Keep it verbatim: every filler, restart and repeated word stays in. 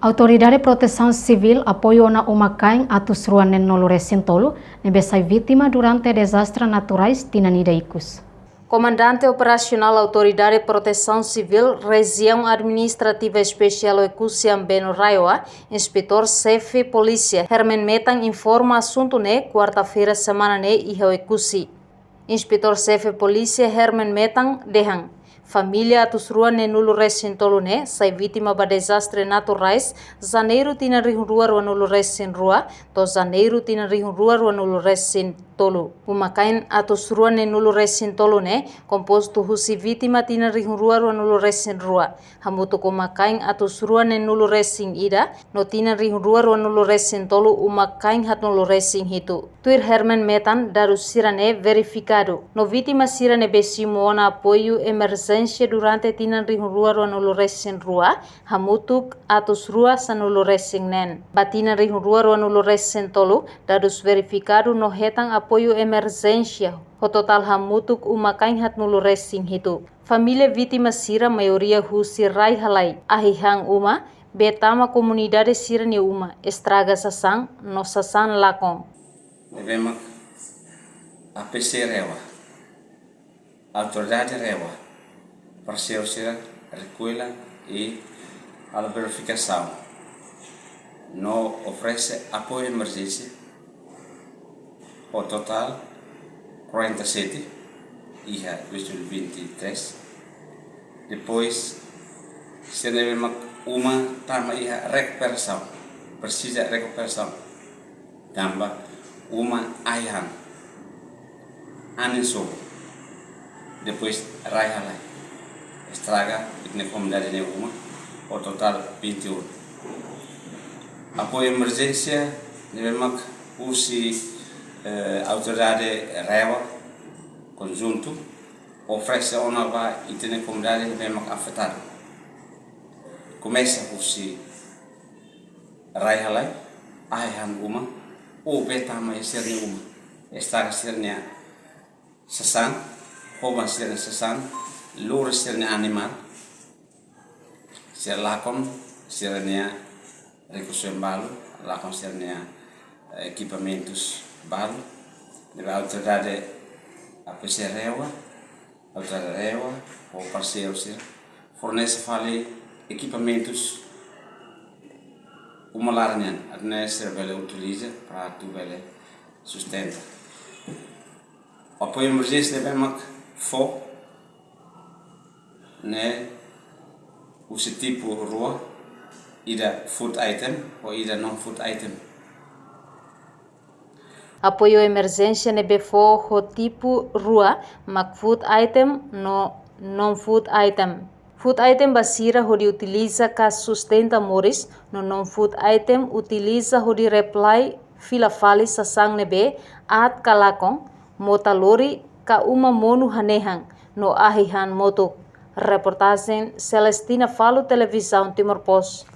Autoridade Protesaun Sivíl apoiu ona uma-kain atus rua neen-nulu resin tolu ne'ebé sai vítima durante dezastre naturais tinan ida ikus. Komandante Operasionál Autoridade Protesaun Sivíl Rejiaun Administrativa Espesiál Oekusi Ambeno RAEOA, Inspetór Xefe Polísia Herman Metan informa asuntu ne'e kuarta-feira semana ne'e iha Oekusi. Inspetór Xefe Polísia Herman Metan dehan, família atus rua neen-nulu resin tolu ne'e sai vítima ba dezastre naturais Janeiru tinan rihun rua rua-nulu resin rua to'o Janeiru tinan rihun rua rua-nulu resin tolu. Uma-kain atus rua neen-nulu resin tolu ne'e kompostu husi vítima tinan rihun rua rua-nulu resin rua, hamutuk uma-kain atus rua neen-nulu resin ida, no tinan rihun rua rua-nulu resin tolu uma-kain haat-nulu resin hitu. Tuir Herman Metan, dadus sira-ne'e verifikadu, no vítima sira ne'ebé simu ona apoiu emerjénsia durante tinan rihun rua rua-nulu resin rua, hamutuk atus rua sanulu resin neen. Ba tinan rihun rua rua-nulu resin tolu, dadus verifikadu no hetan apoiu emerjénsia ho totál hamutuk uma-kain haat-nulu resin hitu. Família vítima sira maioria husi rai-halai, ahi-han uma, bee tama komunidade sira-nia uma, estraga sasán no sasán lakon. Ne'ebé mak A P C RAEOA, Autoridade RAEOA, parseiru sira, rekolla i halo verifikasaun no oferese apoiu emerjénsia ho totál quarenta e sete iha dois mil e vinte e três. Depois, sira ne'ebé mak uma tama iha rekuperasaun, presiza rekuperasaun. Tanba uma ahi-han, anin sobu, depois rai-halai estraga ita-nia komunidade nia uma, ho totál vinte e um. Apoiu emerjénsia ne'ebé mak husi, eh, Autoridade RAEOA konjuntu oferese ona ba ita-nia komunidade ne'ebé mak afetadu. Komesa husi rai-halai, ahi-han uma, ou bee tama iha sira-nia uma, estraga sira-nia sasán, hoban sira-nia sasán, lori sira-nia animál, sira lakon sira-nia rekursu balu, lakon sira-nia, eh, ekipamentus balu, ne'ebé Autoridade A P C RAEOA, Autoridade RAEOA ho parseiru sira fornese fali ekipamentus uma laran nian, atu nune'e sira bele utiliza para atu bele sustenta. Apoiu emerjénsia ne'ebé mak fó ne'e husi tipu rua, ida food item ho ida non-food item. Apoiu emerjénsia ne'ebé fó ho tipu rua mak food item no non-food item. Food item ba sira hodi utiliza ka sustenta moris, no non-food item utiliza hodi reply fila fali sasán ne'ebé aat ka lakon, mota lori ka uma monu hanehan, no ahi-han motuk. Reportajen Celestina Falo, Televizaun Timor Post.